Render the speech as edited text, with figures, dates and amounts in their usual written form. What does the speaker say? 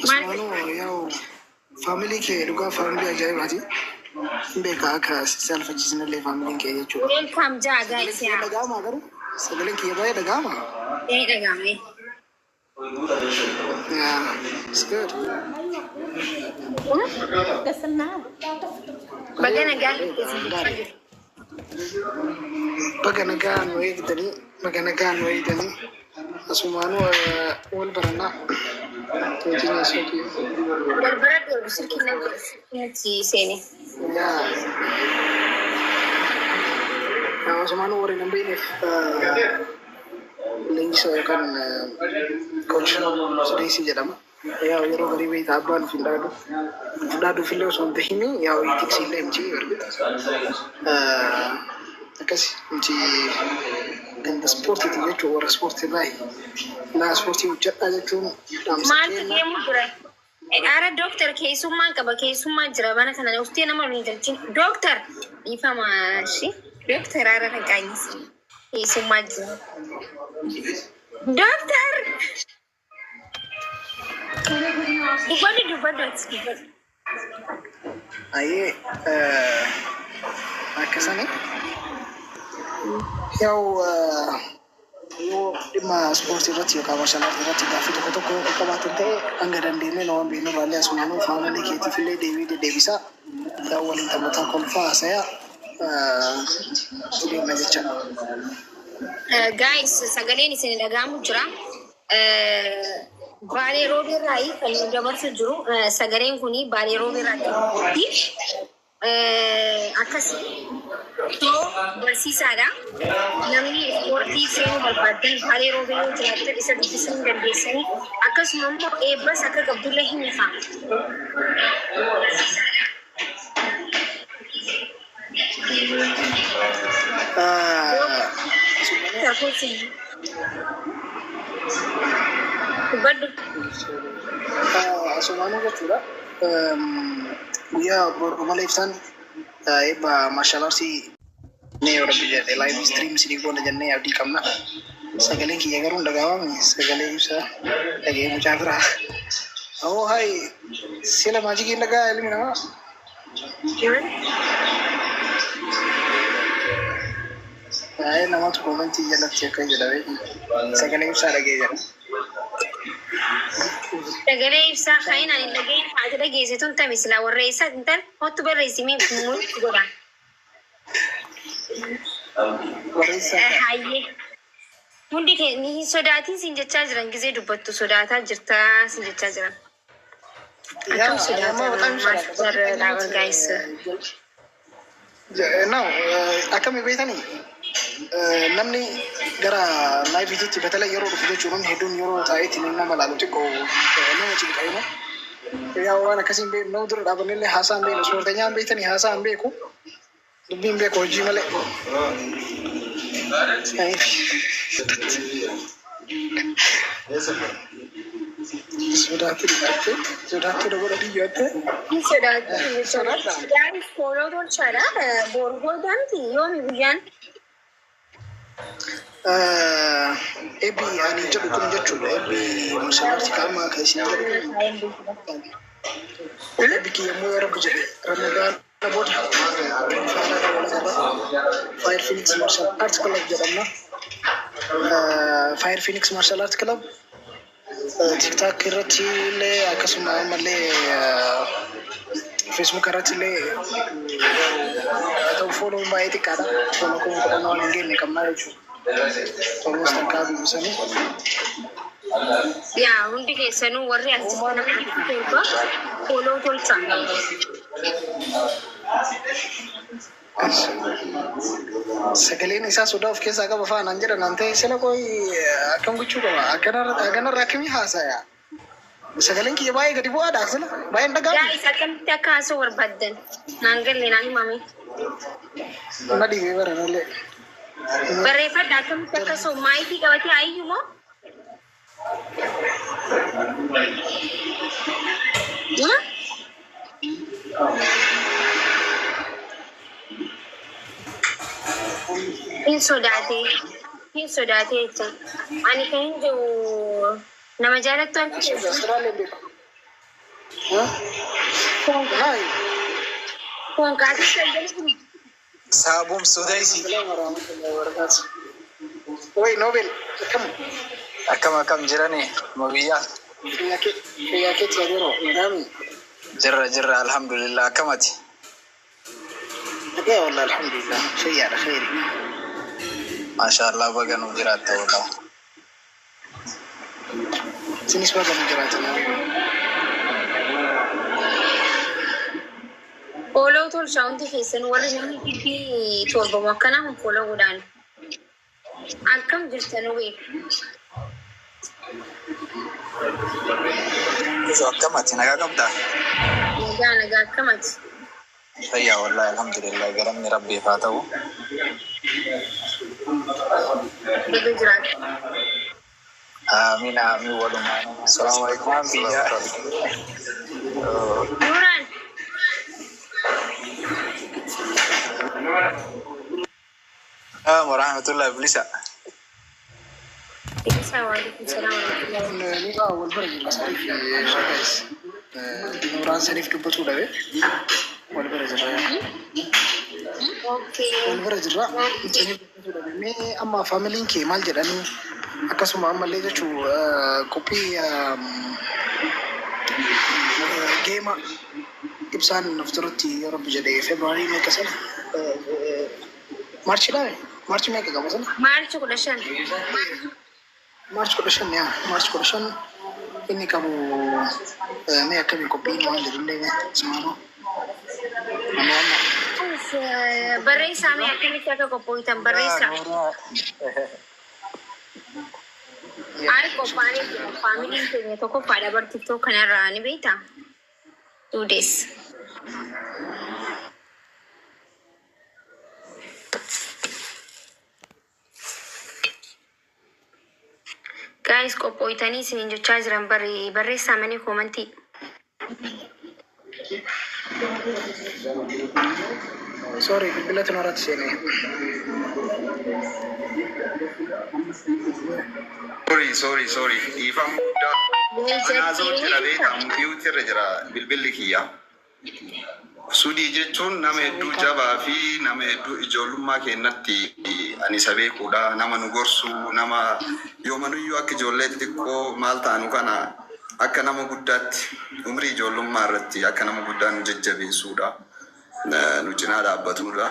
Maal Asumaanuu yaa'u family kee dhugaa family ajaa'ibaati. Hin beekaa akka si alfachiisnellee familyn kee jechuudha. Welcome jaa Sagaleen guys kiyya yaa. dhaga'amaa garuu? Sagaleen kiyya baay'ee dhaga'amaa? Ee, dhaga'ame. Yeah, it's good. Baga nagaa dhufte si jechaa Gaarii. jiru. Baga nagaa nu eegdanii, baga nagaa nu eegdanii. Asumaanuu wal barannaa. Wajjin haasofii. Barbara dooru silkii natti seene. Yaa. Asumaanuu warri hin beekneef leenjisaa yookaan coach Sudeesii jedhama. Yaa, yeroo garii beektaa, abbaan of hin dhaadu. Of dhaaduuf illee osoo hin tahin, yaa, ethics illee miti argita. Akkas miti, ganda ispoortiiti jechuun warra ispoortii irraa naa ispoortii hojjedhaa jechuun dhaamsa Maaltu kenna. deemu jira? Ara dooktar, keessummaan qaba, keessummaa jira mana kana uftee nama waliin galchin. Dooktar, dhiifama shi. Dooktar, ara na qaanyisi. Keessummaa jira. Dooktar! Dubbadhu, dubbadhu, ati dubbadhu. Ayyee, akkasani. Yaa'u, yoo dhimma ispoortii irratti yookaan martial artii irratti gaaffii tokko tokko yoo qabaatan ta'e, hanga dandeenye nama beeknu irraallee asumaanuu family keetiif illee deebii deddeebisaa. Yaa'u, waliin taphataa, kolfaa, haasayaa deemna jecha. Guys, sagaleen isin dhaga'amu jira. Baalee Roobeerraa kan nu dabarsu jiru sagaleen kuni Baalee Roobeerraa akkasi. So barsiisaadha. Namni ispoortii seenuu barbaadan Baalee Roobee yoo jiraattan isa dubbisuu hin dandeessanii. Akkasuma immoo eebbas akka qabdullee hin hifa. Asumaanuu Dubbadhu. Asumaanuu jechuudha. Guyyaa boru malee ibsaan eebba martial artii ni yoo Rabbi jedhe live stream isinii goona jennee abdii qabna. Sagaleen kiyya garuu hin dhaga'amame, sagalee ibsaa dhaga'ee mucaa biraa. Oh, hai, sila maajikiin dhagaa ilmi namaa. Baay'ee namatu commentii jalatti akka jedhame sagalee ibsaa dhaga'ee jedha. Sagalee ibsaa kaa'in ani dhaga'in haati dhageesse tun tami silaa warra eessaa intal hottu barreessi mee mute godha. Barreessaa. Hayyee. Hundi kee ni hin sodaatin siin jechaa jiran, gizee dubbattu sodaataa jirtaa siin jechaa jiran. Yaa Akkam amma sodaatan በጣም maal sodaata. jarra dhaabar guys. No, akkami beektanii, namni gara liveiitti በተለይ yeroo dhufu jechuun namni hedduun yeroo taa'eetti nama laalu xiqqoo nama cinqayino. Yaa, waan akkasii hin beeknu, nama dura dhaabannillee haasaa hin beeknu, ispoorteenyaa hin beektanii, haasaa hin beeku, dubbii hin beeku, hojii malee. Sodaatti dhufte, sodaatti dabala dhiyyootte. Hin sodaatin. Sodaadha. Gaarii follow tolchaadha. Boru hojjaanti yoomi guyyaan? Eebbi ani jedhu kun jechuudha. Eebbi martial artii qaama kan isin jedhu kun. Eebbi kiyya immoo yoo Rabbi jedhe Ramadaana booda Fire Phoenix Martial Arts Club jedhamna. Fire Phoenix Martial Arts Club TikTok irratti illee, akkasuma ammallee Facebook irratti illee haa ta'u, follow baay'ee xiqqaadha. Follow 10,000 waan hin geenye qabnaa jechuudha. Almost akka dubbisanii. Yaa, hundi keessanuu warri as jirtan nama 700 follow tolcha. Sagaleen isaa sodaa of keessaa qaba fa'aa naan jedha naan ta'e, sila qoy akkam gochuu qaba? Akkanarra akkamii haasaya? Sagaleen kiyya baay'ee gadi bu'aadha, sila baay'ee hin dhaga'amu. Guys, akkamitti akka haasoo barbaaddan naan galle, naan himame. Na dhibee baranallee. Barreeffadha, akkamitti akka soo micii qabatee ayyu moo? Hmm? Hin sodaatee. Hin sodaatee jecha. Ani kan hin jiru nama jaalattu harki Sodaalee beeku. Hayi. Konqaatii kan jedhu. Saabuum Sudaisi. Salaam warahmatullahi wabarakatuh. Wai Nobel, akkam? Akkam akkam jirani mabiyyaa? Fayyaa keetti yeroo nagaami. Jirra jirra, alhamdulillah, akkamati? Nagaa wallah, alhamdulillah, fayyaadha, khayri. Maasha Allah, baga nuuf jiraatta wallah. Isinis baga nu jiraatan. Follow tolchaa hundi keessan, warri namni gibbii torbamu akkanaa kun follow godhaan. Akkam jirtan wee? Isu akkamati, nagaa qabdaa? Nagaa nagaa, akkamati? Fayyaa wallahi, alhamdulillah, galanni rabbiif haa ta'u. Baga jiraatu. Amiin amiin, walumaan. Assalamu alaikum. Waan biyyaa. Nuuraan. Warahmatullahi bilisa. Bilisa, waalaikum salaam warahmatullahi. Nurraa wal bira jirra saniif shagais. Nurraan saniif dubbatuu dhabe. Wal bira jirra. Okay. Wal bira jirra. Saniif dubbatuu dhabe. Mee amma faamiliin kee maal jedhanii, akkasuma ammallee jechuu qophii geema ibsaan of duratti yoo rabbi jedhee February meeqa sana, Marchiidhaa, March meeqa qaba sana? March 15. March 15, yaa, March 15 inni qabu mee akkamii qophiin waan jedhullee sumaanoo. Amma amma. Barreessaa, mee akkamitti akka qophooytan barreessaa. Ay, qophaa'anii jiru. Faamiliin keenya tokkoffaadha bar TikTok kanarraa, ni beektaa? 2 days. Guys, qophooytanii isiniin jechaa jiran barreessaa manii commentii. Sorry, bilbilatu narratti seenee. Sorry, sorry, sorry. Dhiifama guddaa. Anaasoo jira beektaa, mute irra jira bilbilli kiyya. Sudii jechuun nama hedduu jabaa fi nama hedduu ijoollummaa keenyatti ani isa beekuudha. Nama nu gorsu, nama yoomanuyyuu akka ijoollee xixiqqoo maal taanu kana akka nama guddaatti umrii ijoollummaa irratti akka nama guddaa nu jajjabeessuudha. Nu cinaa dhaabbatudha.